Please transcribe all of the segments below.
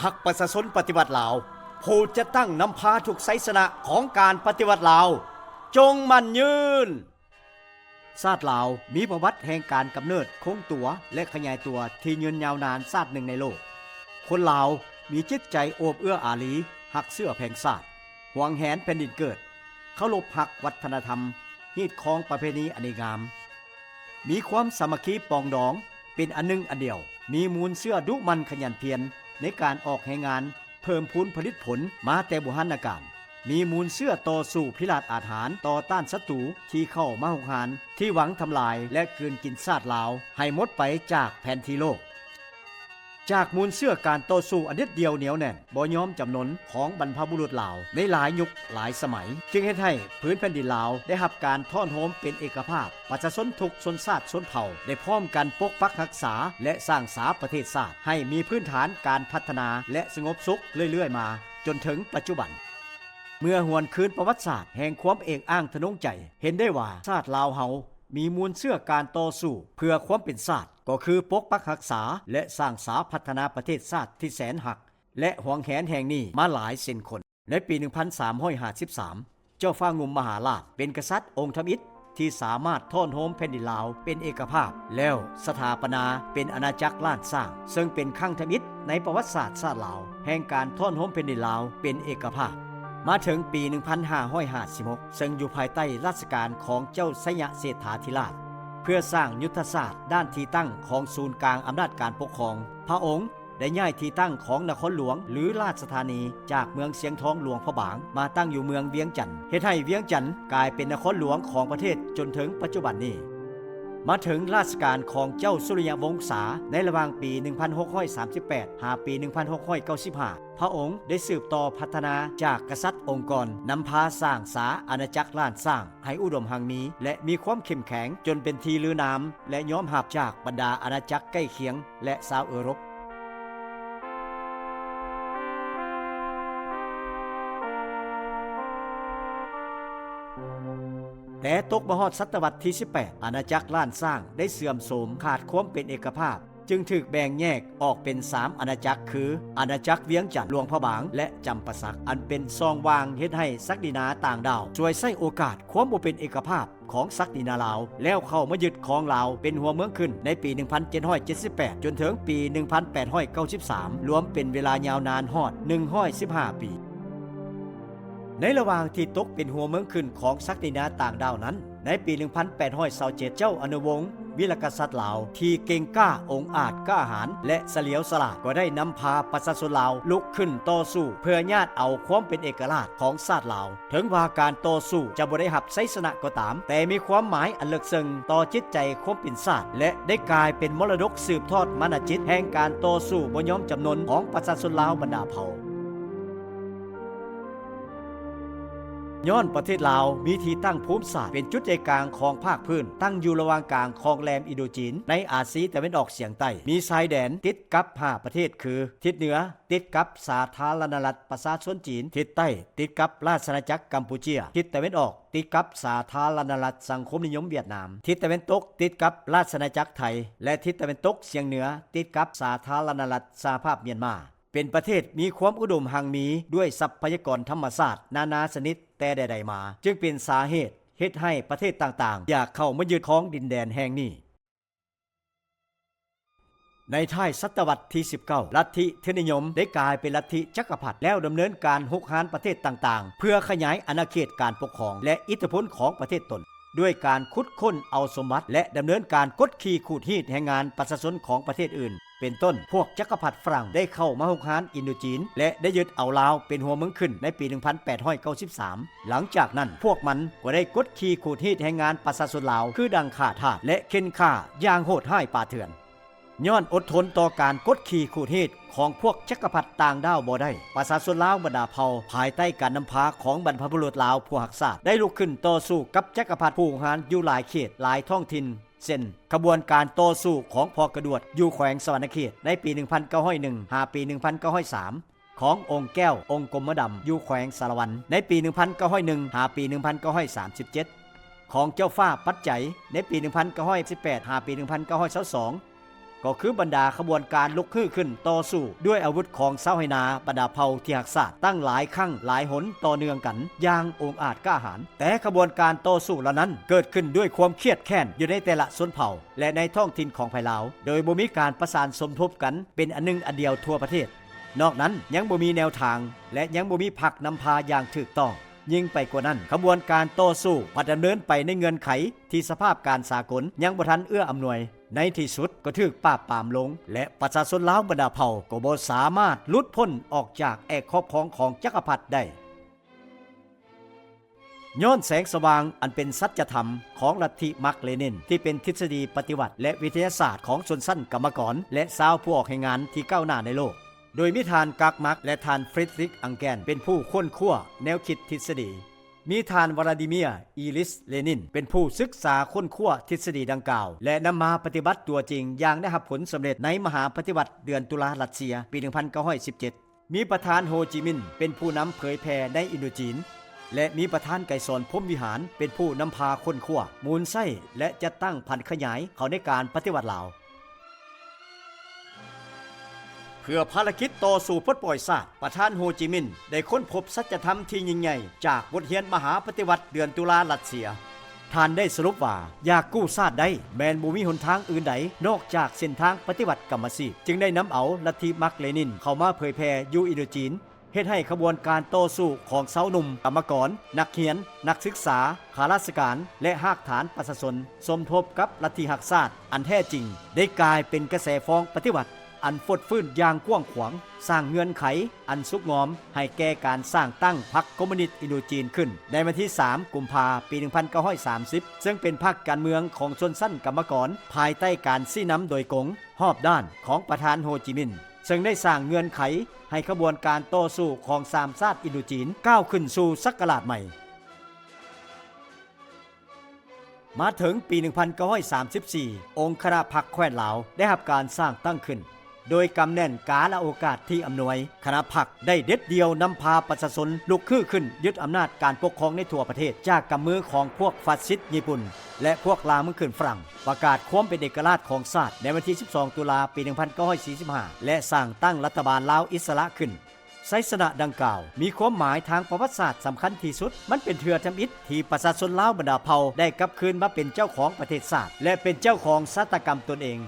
ພັກປະຊາຊົນປະຕິວັດລາວ, ຜູ້ຈັດຕັ້ງນຳພາທຸກໄຊຊະນະຂອງການປະຕິວັດລາວ, ຈົ່ງໝັ້ນຍືນ! ຊາດລາວມີປະຫວັດແຫ່ງການກຳເນີດ, ຄົງຕົວ ແລະ ຂະຫຍາຍຕົວທີ່ຍືນຍາວນານຊາດໜຶ່ງໃນໂລກ. ຄົນລາວມີຈິດໃຈໂອບເອື້ອອາຣີ, ຮັກເຊື້ອແພງຊາດ, ຫວງແຫນແຜ່ນດິນເກີດ, ເຄົາລົບຮັກວັດທະນະທຳ, ຮີດຄອງປະເພນີອັນດີງາມ, ມີຄວາມສາມັກຄີປອງດອງ, ເປັນອັນໜຶ່ງອັນດຽວ, ມີມູນເຊື້ອດຸໝັ່ນຂະຫຍັນພຽນໃນການອອກແຮງງານ, ເພີ່ມພູນຜະລິດຜົນມາແຕ່ບູຮານນະການ, ມີມູນເຊື້ອຕໍ່ສູ້ພິລາດອາດຫານຕໍ່ຕ້ານສັດຕູທີ່ເຂົ້າມາຮຸກຮານ, ທີ່ຫວັງທຳລາຍ ແລະ ກືນກິນຊາດລາວໃຫ້ໝົດໄປຈາກແຜນທີ່ໂລກ. ຈາກມູນເຊື້ອການຕໍ່ສູ້ອັນເດັດດ່ຽວໜຽວແໜ້ນ, ບໍ່ຍອມຈຳນົນຂອງບັນພະບຸລຸດລາວໃນຫຼາຍຍຸກຫຼາຍສະໄໝ, ຈຶ່ງເຮັດໃຫ້ພື້ນແຜ່ນດິນລາວໄດ້ຮັບການທ້ອນໂຮມເປັນເອກະພາບ, ປະຊາຊົນທຸກຊົນຊາດຊົນເຜົ່າໄດ້ພ້ອມກັນປົກປັກຮັກສາ ແລະ ສ້າງສາປະເທດຊາດໃຫ້ມີພື້ນຖານການພັດທະນາ ແລະ ສະຫງົບສຸກເລື້ອຍໆມາຈົນເຖິງປັດຈຸບັນ. ເມື່ອຫວນຄືນປະຫວັດສາດແຫ່ງຄວາມເອກອ້າງທະນົງໃຈ, ເຫັນໄດ້ວ່າຊາດລາວເຮົາມີມູນເຊື້ອການຕໍ່ສູ້ເພື່ອຄວາມເປັນຊາດ, ກໍຄືປົກປັກຮັກສາ ແລະ ສ້າງສາພັດທະນາປະເທດຊາດທີ່ແສນຮັກ ແລະ ຫວງແຫນແຫ່ງນີ້ມາຫຼາຍເຊັ່ນຄົນ. ໃນປີໜຶ່ງພັນສາມຮ້ອຍຫ້າສິບສາມ ເຈົ້າຟ້າງຸ່ມມະຫາລາດເປັນກະສັດອົງທຳອິດທີ່ສາມາດທ້ອນໂຮມແຜ່ນດິນລາວເປັນເອກະພາບ ແລ້ວສະຖາປະນາເປັນອານາຈັກລ້ານຊ້າງ, ເຊິ່ງເປັນຄັ້ງທຳອິດໃນປະຫວັດສາດຊາດລາວ ແຫ່ງການທ້ອນໂຮມແຜ່ນດິນລາວເປັນເອກະພາບ. ມາເຖິງປີໜຶ່ງພັນຫ້າຮ້ອຍຫ້າສິບຫົກ ເຊິ່ງຢູ່ພາຍໃຕ້ລາຊະການຂອງເຈົ້າໄຊຍະເສດຖາທິລາດ, ເພື່ອສ້າງຍຸດທະສາດດ້ານທີ່ຕັ້ງຂອງສູນກາງອຳນາດການປົກຄອງ, ພະອົງ ໄດ້ຍ້າຍທີ່ຕັ້ງຂອງນະຄອນຫຼວງ ຫຼື ລາຊະທານີ ຈາກເມືອງຊຽງທອງຫຼວງພະບາງ ມາຕັ້ງຢູ່ເມືອງວຽງຈັນ, ເຮັດໃຫ້ວຽງຈັນກາຍເປັນນະຄອນຫຼວງຂອງປະເທດຈົນເຖິງປັດຈຸບັນນີ້. ມາເຖິງລາຊະການຂອງເຈົ້າສຸລິຍະວົງສາ ໃນລະຫວ່າງປີໜຶ່ງພັນຫົກຮ້ອຍສາມສິບແປດ ຫາປີໜຶ່ງພັນຫົກຮ້ອຍເກົ້າສິບຫ້າ ພະອົງໄດ້ສືບຕໍ່ພັດທະນາຈາກກະສັດອົງກອນ, ນຳພາສ້າງສາອານາຈັກລ້ານຊ້າງ ໃຫ້ອຸດົມຮັ່ງມີ ແລະ ມີຄວາມເຂັ້ມແຂງ ຈົນເປັນທີ່ລືນາມ ແລະ ຍອມຮັບຈາກບັນດາອານາຈັກໃກ້ຄຽງ ແລະ ຊາວເອີຣົບ. ແຕ່ຕົກມາຮອດສະຕະວັດທີສິບແປດ ອານາຈັກລ້ານຊ້າງໄດ້ເສື່ອມໂຊມ, ຂາດຄວາມເປັນເອກະພາບ, ຈຶ່ງຖືກແບ່ງແຍກອອກເປັນສາມອານາຈັກ ຄື ອານາຈັກວຽງຈັນ, ຫຼວງພະບາງ ແລະ ຈຳປາສັກ, ອັນເປັນຊ່ອງວ່າງເຮັດໃຫ້ສັກດິນາຕ່າງດ້າວສວຍໃຊ້ໂອກາດຄວາມບໍ່ເປັນເອກະພາບຂອງສັກດິນາລາວ ແລ້ວເຂົ້າມາຍຶດຄອງລາວເປັນຫົວເມືອງຂຶ້ນໃນປີໜຶ່ງພັນເຈັດຮ້ອຍເຈັດສິບແປດ ຈົນເຖິງປີໜຶ່ງພັນແປດຮ້ອຍເກົ້າສິບສາມ ລວມເປັນເວລາຍາວນານຮອດໜຶ່ງຮ້ອຍສິບຫ້າປີ. ໃນລະຫວ່າງທີ່ຕົກເປັນຫົວເມືອງຂຶ້ນຂອງສັກດິນາຕ່າງດ້າວນັ້ນ, ໃນປີໜຶ່ງພັນແປດຮ້ອຍຊາວເຈັດ ເຈົ້າອະນຸວົງ ວິລະກະສັດລາວ ທີ່ເກັ່ງກ້າ ອົງອາດ ກ້າຫານ ແລະ ສະຫຼຽວສະຫຼາດ ກໍໄດ້ນຳພາປະຊາຊົນລາວລຸກຂຶ້ນຕໍ່ສູ້ເພື່ອຍາດເອົາຄວາມເປັນເອກະລາດຂອງຊາດລາວ. ເຖິງວ່າການຕໍ່ສູ້ຈະບໍ່ໄດ້ຮັບໄຊຊະນະກໍຕາມ, ແຕ່ມີຄວາມໝາຍອັນເລິກເຊິ່ງຕໍ່ຈິດໃຈຄວາມເປັນຊາດ ແລະ ໄດ້ກາຍເປັນມໍລະດົກສືບທອດມານະຈິດແຫ່ງການຕໍ່ສູ້ບໍ່ຍອມຈຳນົນຂອງປະຊາຊົນລາວບັນດາເຜົ່າ. ຍ້ອນປະເທດລາວມີທີ່ຕັ້ງພູມສາດເປັນຈຸດໃຈກາງຂອງພາກພື້ນ, ຕັ້ງຢູ່ລະຫວ່າງກາງຂອງແຫຼມອິນໂດຈີນ ໃນອາຊີຕາເວັນອອກສຽງໃຕ້, ມີຊາຍແດນຕິດກັບຫ້າປະເທດ ຄື ທິດເໜືອຕິດກັບສາທາລະນະລັດປະຊາຊົນຈີນ, ທິດໃຕ້ຕິດກັບລາຊະອານາຈັກກຳປູເຈຍ, ທິດຕາເວັນອອກຕິດກັບສາທາລະນະລັດສັງຄົມນິຍົມຫວຽດນາມ, ທິດຕາເວັນຕົກຕິດກັບລາຊະອານາຈັກໄທ ແລະ ທິດຕາເວັນຕົກສຽງເໜືອຕິດກັບສາທາລະນະລັດສະຫະພາບມຽນມາ. ເປັນປະເທດມີຄວາມອຸດົມຮັ່ງມີດ້ວຍຊັບພະຍາກອນທຳມະຊາດນານາຊະນິດແຕ່ໃດໆມາ, ຈຶ່ງເປັນສາເຫດເຮັດໃຫ້ປະເທດຕ່າງໆຢາກເຂົ້າມາຍຶດຄອງດິນແດນແຫ່ງນີ້. ໃນທ້າຍສະຕະວັດທີສິບເກົ້າ ລັດທິທຶນນິຍົມໄດ້ກາຍເປັນລັດທິຈັກກະພັດ ແລ້ວດຳເນີນການຮຸກຮານປະເທດຕ່າງໆ ເພື່ອຂະຫຍາຍອານາເຂດການປົກຄອງ ແລະ ອິດທິພົນຂອງປະເທດຕົນ ດ້ວຍການຂຸດຄົ້ນເອົາສົມບັດ ແລະ ດຳເນີນການກົດຂີ່ຂູດຮີດແຮງງານປະຊາຊົນຂອງປະເທດອື່ນ. ເປັນຕົ້ນ, ພວກຈັກກະພັດຝຣັ່ງໄດ້ເຂົ້າມາຮຸກຮານອິນໂດຈີນ ແລະ ໄດ້ຍຶດເອົາລາວເປັນຫົວເມືອງຂຶ້ນໃນປີໜຶ່ງພັນແປດຮ້ອຍເກົ້າສິບສາມ. ຫຼັງຈາກນັ້ນ, ພວກມັນກໍໄດ້ກົດຂີ່ຂູດຮີດແຮງງານປະຊາຊົນລາວ ຄືດັ່ງຂ້າທາດ ແລະ ເຂັ່ນຂ້າຢ່າງໂຫດຮ້າຍປ່າເຖື່ອນ. ຍ້ອນອົດທົນຕໍ່ການກົດຂີ່ຂູດຮີດຂອງພວກຈັກກະພັດຕ່າງດ້າວບໍ່ໄດ້, ປະຊາຊົນລາວບັນດາເຜົ່າ ພາຍໃຕ້ການນຳພາຂອງບັນພະບຸລຸດລາວຜູ້ຮັກຊາດ ໄດ້ລຸກຂຶ້ນຕໍ່ສູ້ກັບຈັກກະພັດຜູ້ຮຸກຮານຢູ່ຫຼາຍເຂດ, ຫຼາຍທ້ອງຖິ່ນ ເຊັ່ນ ຂະບວນການຕໍ່ສູ້ຂອງພໍ່ກະດວດຢູ່ແຂວງສະຫວັນນະເຂດໃນປີໜຶ່ງພັນເກົ້າຮ້ອຍໜຶ່ງ ຫາປີໜຶ່ງພັນເກົ້າຮ້ອຍສາມ, ຂອງອົງແກ້ວ ອົງກົມມະດຳ ຢູ່ແຂວງສາລະວັນ ໃນປີໜຶ່ງພັນເກົ້າຮ້ອຍໜຶ່ງ ຫາປີໜຶ່ງພັນເກົ້າຮ້ອຍສາມສິບເຈັດ, ຂອງເຈົ້າຟ້າປັດໄຈ ໃນປີໜຶ່ງພັນເກົ້າຮ້ອຍສິບແປດ ຫາປີໜຶ່ງພັນເກົ້າຮ້ອຍຊາວສອງ, ກໍຄືບັນດາຂະບວນການລຸກຮືຂຶ້ນຕໍ່ສູ້ດ້ວຍອາວຸດຂອງຊາວໄຮ່ນາບັນດາເຜົ່າທີ່ຮັກຊາດຕັ້ງຫຼາຍຄັ້ງຫຼາຍຫົນຕໍ່ເນື່ອງກັນຢ່າງອົງອາດກ້າຫານ. ແຕ່ຂະບວນການຕໍ່ສູ້ເຫຼົ່ານັ້ນເກີດຂຶ້ນດ້ວຍຄວາມຄຽດແຄ້ນຢູ່ໃນແຕ່ລະຊົນເຜົ່າ ແລະ ໃນທ້ອງຖິ່ນຂອງໃຜລາວ ໂດຍບໍ່ມີການປະສານສົມທົບກັນເປັນອັນໜຶ່ງອັນດຽວທົ່ວປະເທດ. ນອກນັ້ນຍັງບໍ່ມີແນວທາງ ແລະ ຍັງບໍ່ມີພັກນຳພາຢ່າງຖືກຕ້ອງ. ຍິ່ງໄປກວ່ານັ້ນ, ຂະບວນການຕໍ່ສູ້ພັດດຳເນີນໄປໃນເງື່ອນໄຂທີ່ສະພາບການສາກົນຍັງບໍ່ທັນເອື້ອອຳນວຍ. ໃນທີ່ສຸດກໍຖືກປາບປາມລົງ ແລະ ປະຊາຊົນລາວບັນດາເຜົ່າກໍບໍ່ສາມາດຫຼຸດພົ້ນອອກຈາກແອກຂອບຂອງຂອງຈັກກະພັດໄດ້. ຍ້ອນແສງສະຫວ່າງອັນເປັນສັດຈະທຳຂອງລັດທິມາກເລນິນ ທີ່ເປັນທິດສະດີປະຕິວັດ ແລະ ວິທະຍາສາດຂອງຊົນຊັ້ນກຳມະກອນ ແລະ ຊາວຜູ້ອອກແຮງງານທີ່ກ້າວໜ້າໃນໂລກ, ໂດຍມີທ່ານກາກມາກ ແລະ ທ່ານຟຣິດຣິກ ອັງແກນ ເປັນຜູ້ຄົ້ນຄວ້າແນວຄິດທິດສະດີ, ມີທ່ານວລາດີເມຍ ອີລິຊ ເລນິນ ເປັນຜູ້ສຶກສາຄົ້ນຄວ້າທິດສະດີດັ່ງກ່າວ ແລະ ນຳມາປະຕິບັດຕົວຈິງຢ່າງໄດ້ຮັບຜົນສຳເລັດໃນມະຫາປະຕິວັດເດືອນຕຸລາຣັດເຊຍ ປີໜຶ່ງພັນເກົ້າຮ້ອຍສິບເຈັດ. ມີປະທານໂຮຈິມິນເປັນຜູ້ນຳເຜີຍແຜ່ໃນອິນໂດຈີນ ແລະ ມີປະທານໄກສອນ ພົມວິຫານ ເປັນຜູ້ນຳພາຄົ້ນຄວ້າ, ໝູນໃຊ້ ແລະ ຈັດຕັ້ງຜັນຂະຫຍາຍເຂົ້າໃນການປະຕິວັດລາວ. ເພື່ອພາລະກິດຕໍ່ສູ້ປົດປ່ອຍຊາດ, ປະທານໂຮຈິມິນໄດ້ຄົ້ນພົບສັດຈະທຳທີ່ຍິ່ງໃຫຍ່ຈາກບົດຮຽນມະຫາປະຕິວັດເດືອນຕຸລາຣັດເຊຍ. ທ່ານໄດ້ສະຫຼຸບວ່າ ຢາກກູ້ຊາດໄດ້ ແມ່ນບໍ່ມີຫົນທາງອື່ນໃດນອກຈາກເສັ້ນທາງປະຕິວັດກຳມະຊີບ, ຈຶ່ງໄດ້ນຳເອົາລັດທິມາກເລນິນເຂົ້າມາເຜີຍແຜ່ຢູ່ອິນໂດຈີນ, ເຮັດໃຫ້ຂະບວນການຕໍ່ສູ້ຂອງຊາວໜຸ່ມ, ກຳມະກອນ, ນັກຮຽນ, ນັກສຶກສາ, ຂ້າລາຊະການ ແລະ ຮາກຖານປະຊາຊົນ ສົມທົບກັບລັດທິຮັກຊາດອັນແທ້ຈິງ ໄດ້ກາຍເປັນກະແສຟອງປະຕິວັດ ອັນຟົດຟື້ນຢ່າງກວ້າງຂວາງ, ສ້າງເງື່ອນໄຂອັນສຸກງອມໃຫ້ແກ່ການສ້າງຕັ້ງພັກຄອມມູນິດອິນໂດຈີນຂຶ້ນໃນວັນທີສາມ ກຸມພາ ປີໜຶ່ງພັນເກົ້າຮ້ອຍສາມສິບ ເຊິ່ງເປັນພັກການເມືອງຂອງຊົນຊັ້ນກຳມະກອນ ພາຍໃຕ້ການຊີ້ນຳໂດຍກົງຮອບດ້ານຂອງປະທານໂຮຈິມິນ, ເຊິ່ງໄດ້ສ້າງເງື່ອນໄຂໃຫ້ຂະບວນການຕໍ່ສູ້ຂອງສາມຊາດອິນໂດຈີນກ້າວຂຶ້ນສູ່ສັກກະລາດໃໝ່. ມາເຖິງປີໜຶ່ງພັນເກົ້າຮ້ອຍສາມສິບສີ່ ອົງຄະນະພັກແຄວ້ນລາວໄດ້ຮັບການສ້າງຕັ້ງຂຶ້ນ. ໂດຍກຳແໜ້ນກາລະໂອກາດທີ່ອຳນວຍ, ຄະນະພັກໄດ້ເດັດດ່ຽວນຳພາປະຊາຊົນລຸກຮືຂຶ້ນຍຶດອຳນາດການປົກຄອງໃນທົ່ວປະເທດ ຈາກກຳມືຂອງພວກຟາຊິດຍີ່ປຸ່ນ ແລະ ພວກລ່າເມືອງຂຶ້ນຝຣັ່ງ, ປະກາດຄວາມເປັນເອກະລາດຂອງຊາດໃນວັນທີສິບສອງ ຕຸລາ ປີໜຶ່ງພັນເກົ້າຮ້ອຍສີ່ສິບຫ້າ ແລະ ສ້າງຕັ້ງລັດຖະບານລາວອິດສະຫຼະຂຶ້ນ. ໄຊຊະນະດັ່ງກ່າວມີຄວາມໝາຍທາງປະຫວັດສາດສຳຄັນທີ່ສຸດ. ມັນເປັນເທື່ອທຳອິດທີ່ປະຊາຊົນລາວບັນດາເຜົ່າໄດ້ກັບຄືນມາເປັນເຈົ້າຂອງປະເທດຊາດ ແລະ ເປັນເຈົ້າຂອງຊະຕາກຳຕົນເອງ,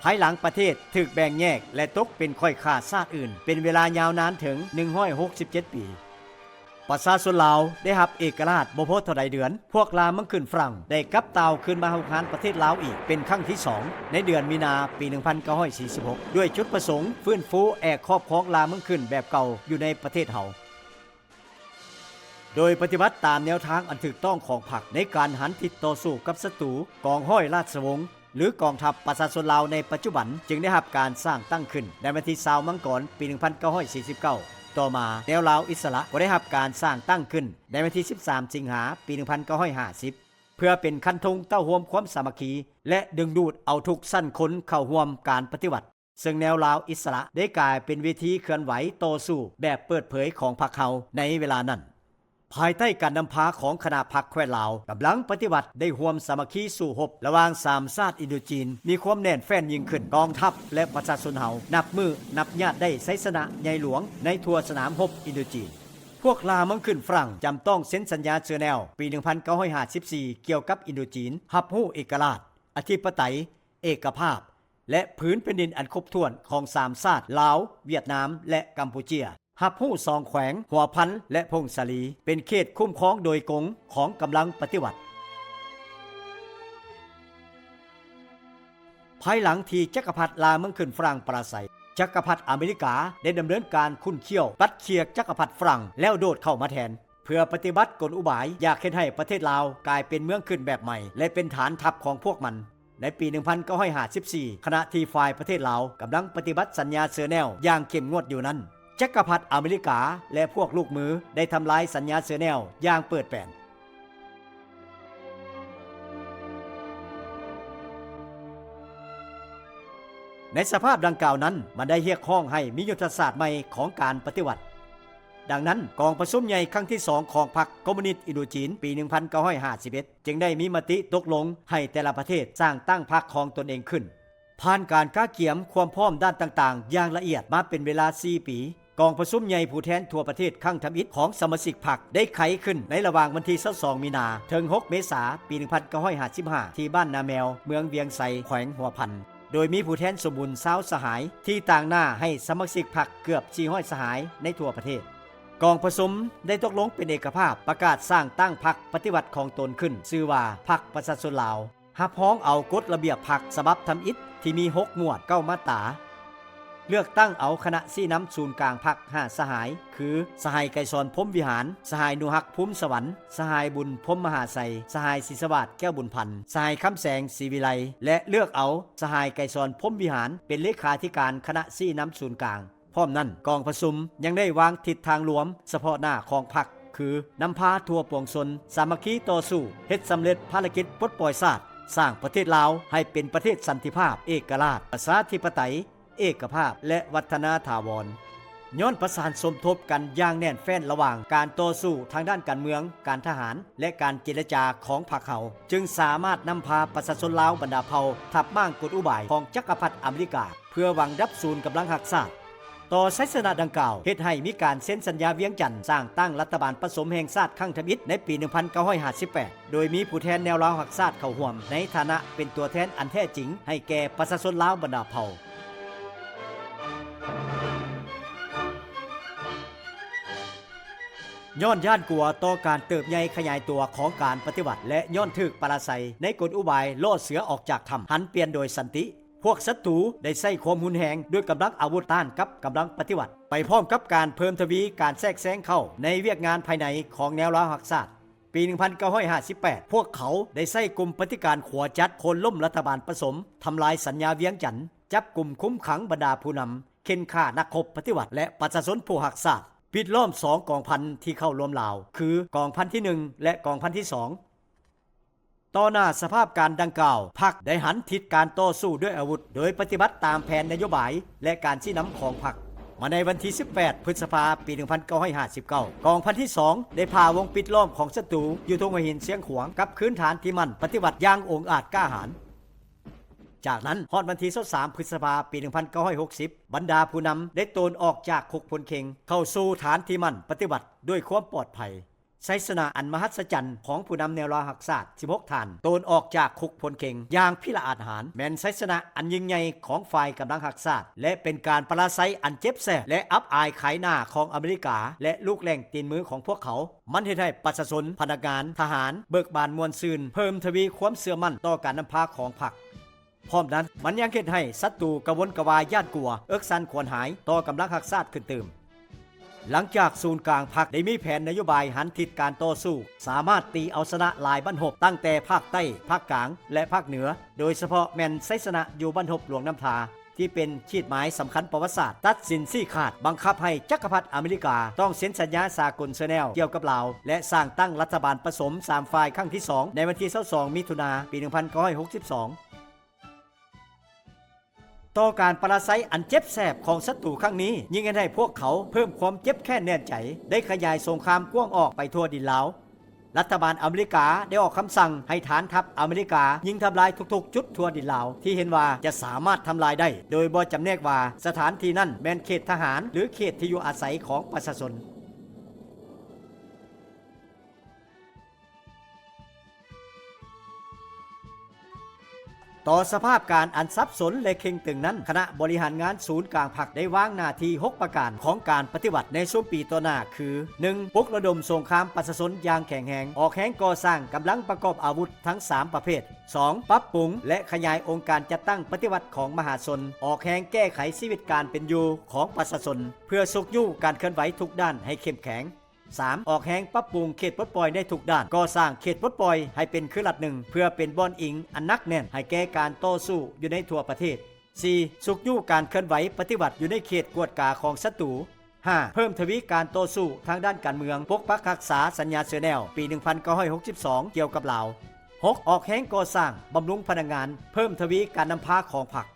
ພາຍຫຼັງປະເທດຖືກແບ່ງແຍກ ແລະ ຕົກເປັນຂ້ອຍຂ້າຊາດອື່ນເປັນເວລາຍາວນານເຖິງໜຶ່ງຮ້ອຍຫົກສິບເຈັດປີ. ປະຊາຊົນລາວໄດ້ຮັບເອກະລາດບໍ່ພໍເທົ່າໃດເດືອນ, ພວກລ່າເມືອງຂຶ້ນຝຣັ່ງໄດ້ກັບຕ່າວຄືນມາຮຸກຮານປະເທດລາວອີກເປັນຄັ້ງທີສອງ ໃນເດືອນມີນາ ປີໜຶ່ງພັນເກົ້າຮ້ອຍສີ່ສິບຫົກ ດ້ວຍຈຸດປະສົງຟື້ນຟູແອກຄອບຄອງລ່າເມືອງຂຶ້ນແບບເກົ່າຢູ່ໃນປະເທດເຮົາ. ໂດຍປະຕິບັດຕາມແນວທາງອັນຖືກຕ້ອງຂອງພັກໃນການຫັນທິດຕໍ່ສູ້ກັບສັດຕູ, ກອງຮ້ອຍລາຊະວົງ ຫຼື ກອງທັບປະຊາຊົນລາວໃນປັດຈຸບັນ ຈຶ່ງໄດ້ຮັບການສ້າງຕັ້ງຂຶ້ນໃນວັນທີຊາວ ມັງກອນ ປີໜຶ່ງພັນເກົ້າຮ້ອຍສີ່ສິບເກົ້າ. ຕໍ່ມາ ແນວລາວອິດສະຫຼະກໍໄດ້ຮັບການສ້າງຕັ້ງຂຶ້ນໃນວັນທີສິບສາມ ສິງຫາ ປີໜຶ່ງພັນເກົ້າຮ້ອຍຫ້າສິບ ເພື່ອເປັນຄັນທຸງເຕົ້າໂຮມຄວາມສາມັກຄີ ແລະ ດຶງດູດເອົາທຸກຊັ້ນຄົນເຂົ້າຮ່ວມການປະຕິວັດ, ເຊິ່ງແນວລາວອິດສະຫຼະໄດ້ກາຍເປັນເວທີເຄື່ອນໄຫວຕໍ່ສູ້ແບບເປີດເຜີຍຂອງພັກເຮົາໃນເວລານັ້ນ. ພາຍໃຕ້ການນຳພາຂອງຄະນະພັກແຄວ້ນລາວ, ກຳລັງປະຕິວັດໄດ້ຮ່ວມສາມັກຄີສູ້ຮົບລະຫວ່າງສາມຊາດອິນໂດຈີນ ມີຄວາມແໜ້ນແຟ້ນຍິ່ງຂຶ້ນ. ກອງທັບ ແລະ ປະຊາຊົນເຮົານັບມື້ນັບຍາດໄດ້ໄຊຊະນະໃຫຍ່ຫຼວງໃນທົ່ວສະໜາມຮົບອິນໂດຈີນ. ພວກລ່າເມືອງຂຶ້ນຝຣັ່ງຈຳຕ້ອງເຊັນສັນຍາເຈີແນວປີໜຶ່ງພັນເກົ້າຮ້ອຍຫ້າສິບສີ່ ກ່ຽວກັບອິນໂດຈີນ ຮັບຮູ້ເອກະລາດ, ອະທິປະໄຕ, ເອກະພາບ ແລະ ຜືນແຜ່ນດິນອັນຄົບຖ້ວນຂອງສາມຊາດ ລາວ, ຫວຽດນາມ ແລະ ກຳປູເຈຍ, ຮັບຮູ້ສອງແຂວງ ຫົວພັນ ແລະ ຜົ້ງສາລີ ເປັນເຂດຄຸ້ມຄອງໂດຍກົງຂອງກຳລັງປະຕິວັດ. ພາຍຫຼັງທີ່ຈັກກະພັດລ່າເມືອງຂຶ້ນຝຣັ່ງປາລາໄຊ, ຈັກກະພັດອາເມລິກາໄດ້ດຳເນີນການຂຸ້ນຂ້ຽວປັດເຂ່ຍຈັກກະພັດຝຣັ່ງ ແລ້ວໂດດເຂົ້າມາແທນ. ເພື່ອປະຕິບັດກົນອຸບາຍຢາກເຮັດໃຫ້ປະເທດລາວກາຍເປັນເມືອງຂຶ້ນແບບໃໝ່ ແລະ ເປັນຖານທັບຂອງພວກມັນ. ໃນປີໜຶ່ງພັນເກົ້າຮ້ອຍຫ້າສິບສີ່ ຂະນະທີ່ຝ່າຍປະເທດລາວກຳລັງປະຕິບັດສັນຍາເຊີແນວຢ່າງເຂັ້ມງວດຢູ່ນັ້ນ, ຈັກກະພັດອາເມລິກາ ແລະ ພວກລູກມືໄດ້ທຳລາຍສັນຍາເຊີແນວຢ່າງເປີດແປນ. ໃນສະພາບດັ່ງກ່າວນັ້ນ, ມັນໄດ້ຮຽກຮ້ອງໃຫ້ມີຍຸດທະສາດໃໝ່ຂອງການປະຕິວັດ. ດັ່ງນັ້ນ, ກອງປະຊຸມໃຫຍ່ຄັ້ງທີສອງຂອງພັກຄອມມູນິດອິນໂດຈີນ ປີໜຶ່ງພັນເກົ້າຮ້ອຍຫ້າສິບເອັດ ຈຶ່ງໄດ້ມີມະຕິຕົກລົງໃຫ້ແຕ່ລະປະເທດສ້າງຕັ້ງພັກຂອງຕົນເອງຂຶ້ນ. ຜ່ານການກະກຽມຄວາມພ້ອມດ້ານຕ່າງໆຢ່າງລະອຽດມາເປັນເວລາສີ່ປີ, ກອງປະຊຸມໃຫຍ່ຜູ້ແທນທົ່ວປະເທດຄັ້ງທຳອິດຂອງສະມາຊິກພັກໄດ້ໄຂຂຶ້ນໃນລະຫວ່າງວັນທີຊາວສອງມີນາ ເຖິງຫົກເມສາ ປີໜຶ່ງພັນເກົ້າຮ້ອຍຫ້າສິບຫ້າ ທີ່ບ້ານນາແມວ ເມືອງວຽງໄຊ ແຂວງຫົວພັນ, ໂດຍມີຜູ້ແທນສົມບູນຊາວສະຫາຍທີ່ຕາງໜ້າໃຫ້ສະມາຊິກພັກເກືອບສີ່ຮ້ອຍສະຫາຍໃນທົ່ວປະເທດ. ກອງປະຊຸມໄດ້ຕົກລົງເປັນເອກະພາບປະກາດສ້າງຕັ້ງພັກປະຕິວັດຂອງຕົນຂຶ້ນ, ຊື່ວ່າພັກປະຊາຊົນລາວ. ຮັບຮອງເອົາກົດລະບຽບພັກສະບັບທຳອິດທີ່ມີຫົກໝວດເກົ້າມາດຕາ, ເລືອກຕັ້ງເອົາຄະນະຊີ້ນຳສູນກາງພັກຫ້າສະຫາຍ ຄື ສະຫາຍໄກສອນ ພົມວິຫານ, ສະຫາຍໜູຮັກ ພູມສະຫວັນ, ສະຫາຍບຸນ ພົມມະຫາໄຊ, ສະຫາຍສີສະຫວາດ ແກ້ວບຸນພັນ, ສະຫາຍຄຳແສງ ສີວິໄລ ແລະ ເລືອກເອົາສະຫາຍໄກສອນ ພົມວິຫານ ເປັນເລຂາທິການຄະນະຊີ້ນຳສູນກາງ. ພ້ອມນັ້ນ, ກອງປະຊຸມຍັງໄດ້ວາງທິດທາງລວມສະເພາະໜ້າຂອງພັກ ຄື ນຳພາທົ່ວປວງຊົນສາມັກຄີຕໍ່ສູ້ ເຮັດສຳເລັດພາລະກິດປົດປ່ອຍຊາດ, ສ້າງປະເທດລາວໃຫ້ເປັນປະເທດສັນຕິພາບ, ເອກະລາດ, ປະຊາທິປະໄຕ, ເອກະພາບ ແລະ ວັດທະນາຖາວອນ. ຍ້ອນປະສານສົມທົບກັນຢ່າງແໜ້ນແຟ້ນລະຫວ່າງການຕໍ່ສູ້ທາງດ້ານການເມືອງ, ການທະຫານ ແລະ ການເຈລະຈາຂອງພັກເຮົາ, ຈຶ່ງສາມາດນຳພາປະຊາຊົນລາວບັນດາເຜົ່າທັບມ້າງກົນອຸບາຍຂອງຈັກກະພັດອາເມລິກາ ເພື່ອຫວັງດັບສູນກຳລັງຮັກຊາດ. ຕໍ່ໄຊຊະນະດັ່ງກ່າວ ເຮັດໃຫ້ມີການເຊັນສັນຍາວຽງຈັນ ສ້າງຕັ້ງລັດຖະບານປະສົມແຫ່ງຊາດຄັ້ງທຳອິດໃນປີໜຶ່ງພັນເກົ້າຮ້ອຍຫ້າສິບແປດ ໂດຍມີຜູ້ແທນແນວລາວຮັກຊາດເຂົ້າຮ່ວມໃນຖານະເປັນຕົວແທນອັນແທ້ຈິງໃຫ້ແກ່ປະຊາຊົນລາວບັນດາເຜົ່າ. ຍ້ອນຢ້ານກົວຕໍ່ການເຕີບໃຫຍ່ຂະຫຍາຍຕົວຂອງການປະຕິວັດ ແລະ ຍ້ອນຖືກປະລາໄຊໃນກົນອຸບາຍລ່ອເສືອອອກຈາກຖ້ຳ ຫັນປ່ຽນໂດຍສັນຕິ, ພວກສັດຕູໄດ້ໃຊ້ຄວາມຮຸນແຮງດ້ວຍກຳລັງອາວຸດຕ້ານກັບກຳລັງປະຕິວັດ, ໄປພ້ອມກັບການເພີ່ມທະວີການແຊກແຊງເຂົ້າໃນວຽກງານພາຍໃນຂອງແນວລາວຮັກຊາດ. ປີໜຶ່ງພັນເກົ້າຮ້ອຍຫ້າສິບແປດ ພວກເຂົາໄດ້ໃຊ້ກຸ່ມປະຕິການຂົວຈັດໂຄ່ນລົ້ມລັດຖະບານປະສົມ, ທຳລາຍສັນຍາວຽງຈັນ, ຈັບກຸມຄຸມຂັງບັນດາຜູ້ນຳ, ເຂັ່ນຂ້ານັກຮົບປະຕິວັດ ແລະ ປະຊາຊົນຜູ້ຮັກຊາດ, ປິດລ້ອມສອງກອງພັນທີ່ເຂົ້າລວມລາວ ຄື ກອງພັນທີໜຶ່ງ ແລະ ກອງພັນທີສອງ. ຕໍ່ໜ້າສະພາບການດັ່ງກ່າວ, ພັກໄດ້ຫັນທິດການຕໍ່ສູ້ດ້ວຍອາວຸດ ໂດຍປະຕິບັດຕາມແຜນນະໂຍບາຍ ແລະ ການຊີ້ນຳຂອງພັກ. ມາໃນວັນທີສິບແປດ ພຶດສະພາ ປີໜຶ່ງພັນເກົ້າຮ້ອຍຫ້າສິບເກົ້າ ກອງພັນທີສອງໄດ້ຜ່າວົງປິດລ້ອມຂອງສັດຕູຢູ່ທົ່ງຫົວຫີນຊຽງຂວາງ ກັບຄືນຖານທີ່ໝັ້ນປະຕິວັດຢ່າງອົງອາດກ້າຫານ. ຈາກນັ້ນ, ຮອດວັນທີຊາວສາມ ພຶດສະພາ ປີໜຶ່ງພັນເກົ້າຮ້ອຍຫົກສິບ ບັນດາຜູ້ນຳໄດ້ໂຕນອອກຈາກຄຸກພົນເຄັງ ເຂົ້າສູ່ຖານທີ່ໝັ້ນປະຕິວັດດ້ວຍຄວາມປອດໄພ. ໄຊຊະນະອັນມະຫັດສະຈັນຂອງຜູ້ນຳແນວລາວຮັກຊາດສິບຫົກທ່ານ ໂຕນອອກຈາກຄຸກພົນເຄັງຢ່າງພິລະອາດຫານ ແມ່ນໄຊຊະນະອັນຍິ່ງໃຫຍ່ຂອງຝ່າຍກຳລັງຮັກຊາດ ແລະ ເປັນການປະລາໄຊອັນເຈັບແສບ ແລະ ອັບອາຍຂາຍໜ້າຂອງອາເມລິກາ ແລະ ລູກແຫຼ່ງຕີນມືຂອງພວກເຂົາ. ມັນເຮັດໃຫ້ປະຊາຊົນ, ພະນັກງານ, ທະຫານ ເບີກບານມ່ວນຊື່ນ, ເພີ່ມທະວີຄວາມເຊື່ອໝັ້ນຕໍ່ການນຳພາຂອງພັກ. ພ້ອມນັ້ນ, ມັນຍັງເຮັດໃຫ້ສັດຕູກະວົນກະວາຍຢ້ານກົວ, ເອິກສັ່ນຂວັນຫາຍຕໍ່ກຳລັງຮັກຊາດຂຶ້ນຕື່ມ. ຫຼັງຈາກສູນກາງພັກໄດ້ມີແຜນນະໂຍບາຍຫັນທິດການຕໍ່ສູ້, ສາມາດຕີເອົາຊະນະຫຼາຍບັ້ນຮົບ ຕັ້ງແຕ່ພາກໃຕ້, ພາກກາງ ແລະ ພາກເໜືອ, ໂດຍສະເພາະແມ່ນໄຊຊະນະຢູ່ບັ້ນຮົບຫຼວງນ້ຳທາ ທີ່ເປັນຂີດໝາຍສຳຄັນປະຫວັດສາດ ຕັດສິນຊີ້ຂາດ, ບັງຄັບໃຫ້ຈັກກະພັດອາເມລິກາຕ້ອງເຊັນສັນຍາສາກົນເຊີແນວກ່ຽວກັບລາວ ແລະ ສ້າງຕັ້ງລັດຖະບານປະສົມສາມຝ່າຍຄັ້ງທີສອງ ໃນວັນທີຊາວສອງ ມິຖຸນາ ປີໜຶ່ງພັນເກົ້າຮ້ອຍຫົກສິບສອງ. ຕໍ່ການປະລາໄຊອັນເຈັບແສບຂອງສັດຕູຄັ້ງນີ້ ຍິ່ງເຮັດໃຫ້ພວກເຂົາເພີ່ມຄວາມເຈັບແຄ້ນແໜ້ນໃຈ, ໄດ້ຂະຫຍາຍສົງຄາມກວ້າງອອກໄປທົ່ວດິນລາວ. ລັດຖະບານອາເມລິກາໄດ້ອອກຄຳສັ່ງໃຫ້ຖານທັບອາເມລິກາຍິງທຳລາຍທຸກໆຈຸດທົ່ວດິນລາວ ທີ່ເຫັນວ່າຈະສາມາດທຳລາຍໄດ້, ໂດຍບໍ່ຈຳແນກວ່າສະຖານທີ່ນັ້ນແມ່ນເຂດທະຫານ ຫຼື ເຂດທີ່ຢູ່ອາໄສຂອງປະຊາຊົນ. ຕໍ່ສະພາບການອັນສັບສົນ ແລະ ເຄັ່ງຕຶງນັ້ນ, ຄະນະບໍລິຫານງານສູນກາງພັກໄດ້ວາງໜ້າທີ່ຫົກປະການຂອງການປະຕິວັດໃນຊຸມປີຕໍ່ໜ້າ ຄື ໜຶ່ງ ປຸກລະດົມສົງຄາມປະຊາຊົນຢ່າງແຂງແຮງ, ອອກແຮງກໍ່ສ້າງກຳລັງປະກອບອາວຸດທັງສາມປະເພດ, ສອງ ປັບປຸງ ແລະ ຂະຫຍາຍອົງການຈັດຕັ້ງປະຕິວັດຂອງມະຫາຊົນ, ອອກແຮງແກ້ໄຂຊີວິດການເປັນຢູ່ຂອງປະຊາຊົນ ເພື່ອຊຸກຍູ້ການເຄື່ອນໄຫວທຸກດ້ານໃຫ້ເຂັ້ມແຂງ. ສາມ ອອກແຮງປັບປຸງເຂດປົດປ່ອຍໃນທຸກດ້ານ, ກໍ່ສ້າງເຂດປົດປ່ອຍໃຫ້ເປັນຄືລັດໜຶ່ງ ເພື່ອເປັນບ່ອນອີງອັນໜັກແໜ້ນໃຫ້ແກ່ການຕໍ່ສູ້ຢູ່ໃນທົ່ວປະເທດ. ສີ່ ຊຸກຍູ້ການເຄື່ອນໄຫວປະຕິວັດຢູ່ໃນເຂດກວດກາຂອງສັດຕູ. ຫ້າ ເພີ່ມທະວີການຕໍ່ສູ້ທາງດ້ານການເມືອງ, ປົກປັກຮັກສາສັນຍາເຊີແນວ ປີໜຶ່ງພັນເກົ້າຮ້ອຍຫົກສິບສອງ ກ່ຽວກັບລາວ. ຫົກ ອອກແຮງກໍ່ສ້າງ, ບຳລຸງພະນັກງານ, ເພີ່ມທະວີການນຳພາຂອງພັກ.